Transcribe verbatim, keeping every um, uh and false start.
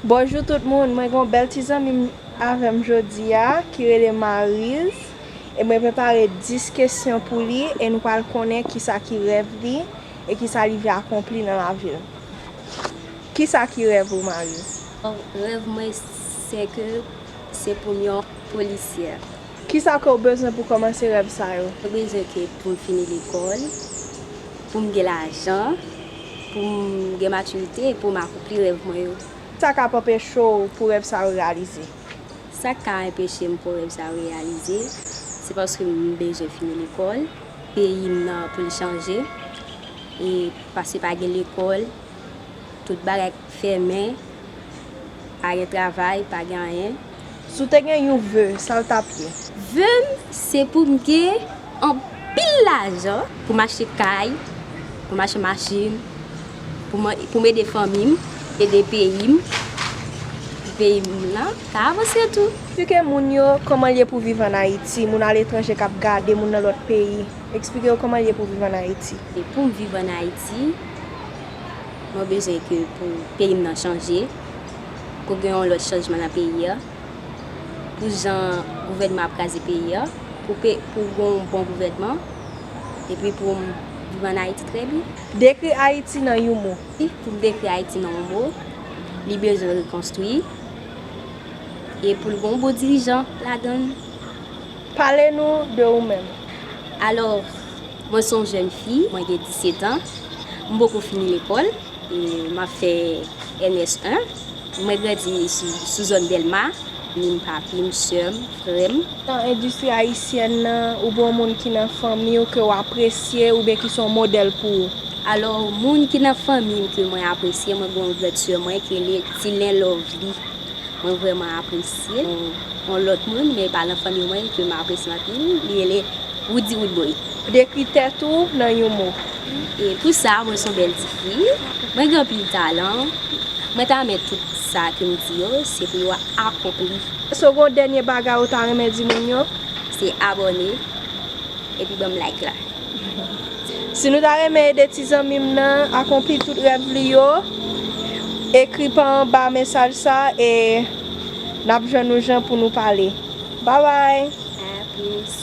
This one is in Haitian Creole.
Bonjou tout moun, mwen gen yon bèl ti zanmi m avè m jodi a ki rele Mariz, e mwen prepare dis kesyon pou li e nou pral konnen kisa ki rèv li e kisa li vle akonpli nan lavi l. Kisa ki rèv ou, Mariz? Rèv mwen se ke se pou m yon polisyè. Kisa ke w bezwen pou kòmanse rèv sa yo? Mwen bezwen ke pou m fini lekòl, pou m gen lajan, pou m gen matirite e pou m akonpli rèv mwen yo. Kisa k ap anpeche w pou rèv sa yo reyalize? Sa k ka anpeche m pou rèv sa yo reyalize, se paske m bezwen fini lekòl, peyi m nan pou l chanje, e paske pa gen lekòl, tout bagay fèmen, pa gen travay, pa gen anyen. Si w te gen yon ve, sa l t ap ye? Ve m, se pou m gen anpil lajan pou m achte kay, pou m achte machin, pou m ede fanmi m, ede peyi m, pou peyi m nan ka avanse tou. Eksplike moun yo kòman l ye pou viv ann Ayiti, moun aletranje k ap gade, moun nan lòt peyi. Eksplike yo kòman l ye pou viv ann Ayiti. E pou m viv ann Ayiti, mwen bezwen ke pou peyi m nan chanje, pou gen yon lòt chanjman nan peyi a, pou jan gouvènman ap kraze peyi a, pou pe, pou gen yon bon gouvènman, epi pou m viv ann Ayiti trè byen. Dekri Ayiti nan yon mo. Pou m dekri Ayiti nan yon mo, li bezwen rekonstwi, e pou l gen yon bon dirijan ladan l. Pale nou de ou menm. Alò, mwen se yon jèn fi, mwen gen disèt an, m poko fini lekòl, e m ap fè N S en. Mwen grandi sou, sou zòn Dèlma, ni m papi m, sè m, frè m. Nan endistri ayisyèn nan, ou gen yon moun ki nan fanmi w ke w apresye oubyen ki se yon modèl pou ou? Alò, moun ki nan fanmi m ke mwen apresye, mwen gen yon grande sè mwen ki rele Tilen Lovely. Mwen vrèman apresye yon, yon lòt moun, men pa nan fanmi mwen ke m apresye anpil, li rele Roody Roodboy. Dekri tèt ou nan yon mo. E pou sa, mwen se yon bèl tifi, mwen gen anpil talan, mwen ta renmen tout sa ke m di yo, se pou yo akonpli. Èske w gen yon dènye bagay ou ta renmen di moun yo? Se abòne, epi ban m like la. Si nou ta renmen ede ti zanmi m nan akonpli tout rèv li yo, ekri pa anba mesaj sa e n ap jwenn yon jan pou nou pale. Babay! A plis!